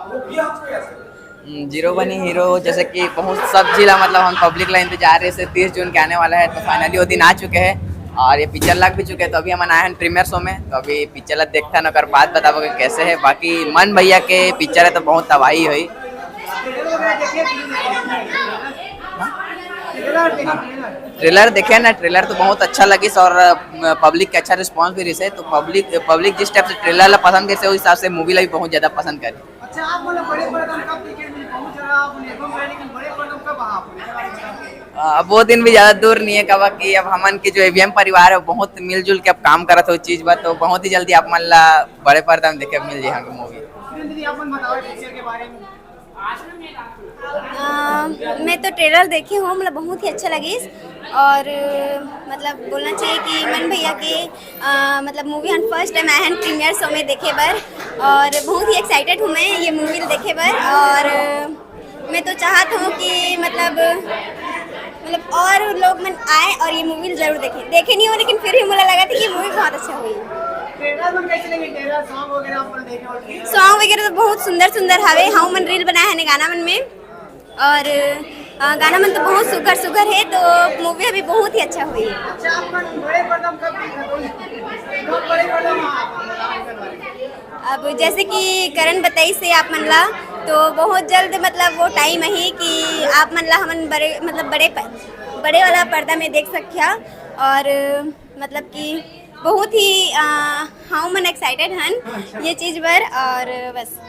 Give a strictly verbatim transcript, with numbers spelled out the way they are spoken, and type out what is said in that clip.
हम्म, zero बनी hero, जैसे कि बहुत सब जिला, मतलब, हम पब्लिक ला इंतजार रहे से तीस जून के आने वाला है, तो फाइनली वो दिन आ चुके हैं और ये पिक्चर लग भी चुके हैं। तो अभी हम आए हैं प्रीमियर शो में, तो अभी पिक्चर ला देखथन, ओकर बाद बताबो कि कैसे है। बाकी मन भैया के पिक्चर है तो बहुत तबाही हुई। ट्रेलर देखे ना, ट्रेलर तो बहुत अच्छा लगिस और पब्लिक के अच्छा रिस्पॉन्स भी रहिस है। तो पब्लिक पब्लिक जिस टाइप से ट्रेलर ला पसंद करिस, उस हिसाब से मूवी ला भी बहुत ज्यादा पसंद करिस। अच्छा, आप बोले बड़े पर्दा में कब टिकट मिली? बहुत जगह आप एल्बम रहे, लेकिन बड़े पर्दा में कब आप? अ, अब वो दिन भी ज्यादा दूर नहीं है, काबर कि अब हमन के जो एवीएम परिवार है, वो बहुत मिलजुल के अब काम करत हो चीज बा, तो बहुत ही जल्दी आप मन ला बड़े पर्दा में देखे मिल जाए हमके मूवी। सुरेंद्र जी, आप मन बताओ पिक्चर के बारे में। अ, मैं तो ट्रेलर देखे हूँ, मतलब, बहुत ही अच्छा लगिस और, मतलब, बोलना चाहिए कि मन भैया के, अ, मतलब, मूवी हम फर्स्ट टाइम आए हैं प्रीमियर शो में देखे बर और बहुत ही एक्साइटेड हूँ मैं ये मूवी देखे बर। और मैं तो चाहत हूँ कि, मतलब, मतलब, और लोग मन आए और ये मूवी जरूर देखें। देखे नहीं हो, लेकिन फिर भी मुझे लगा था कि ये मूवी बहुत अच्छा हुई। ट्रेलर में कैसे लगे? ट्रेलर, सॉन्ग वगैरह आप लोग देखे हो? सॉन्ग वगैरह तो बहुत सुंदर सुंदर हवे, हम मन रील बनाए हैं गाना मन में, और, अ, गाना मन तो बहुत सुघर सुघर है, तो मूवी अभी बहुत ही अच्छा हुई। अच्छा, आप मन बड़े पर्दा में कब देखा? कब बड़े पर्दा में आप? अब जैसे कि करण बताइस हे आप मन ला, तो बहुत जल्द, मतलब, वो टाइम आही कि आप मन ला हमन बड़े, मतलब, बड़े प-, बड़े वाला पर्दा में देख सकिहा। और, मतलब कि बहुत ही, अ, हम मन एक्साइटेड हन ये चीज बर। और बस।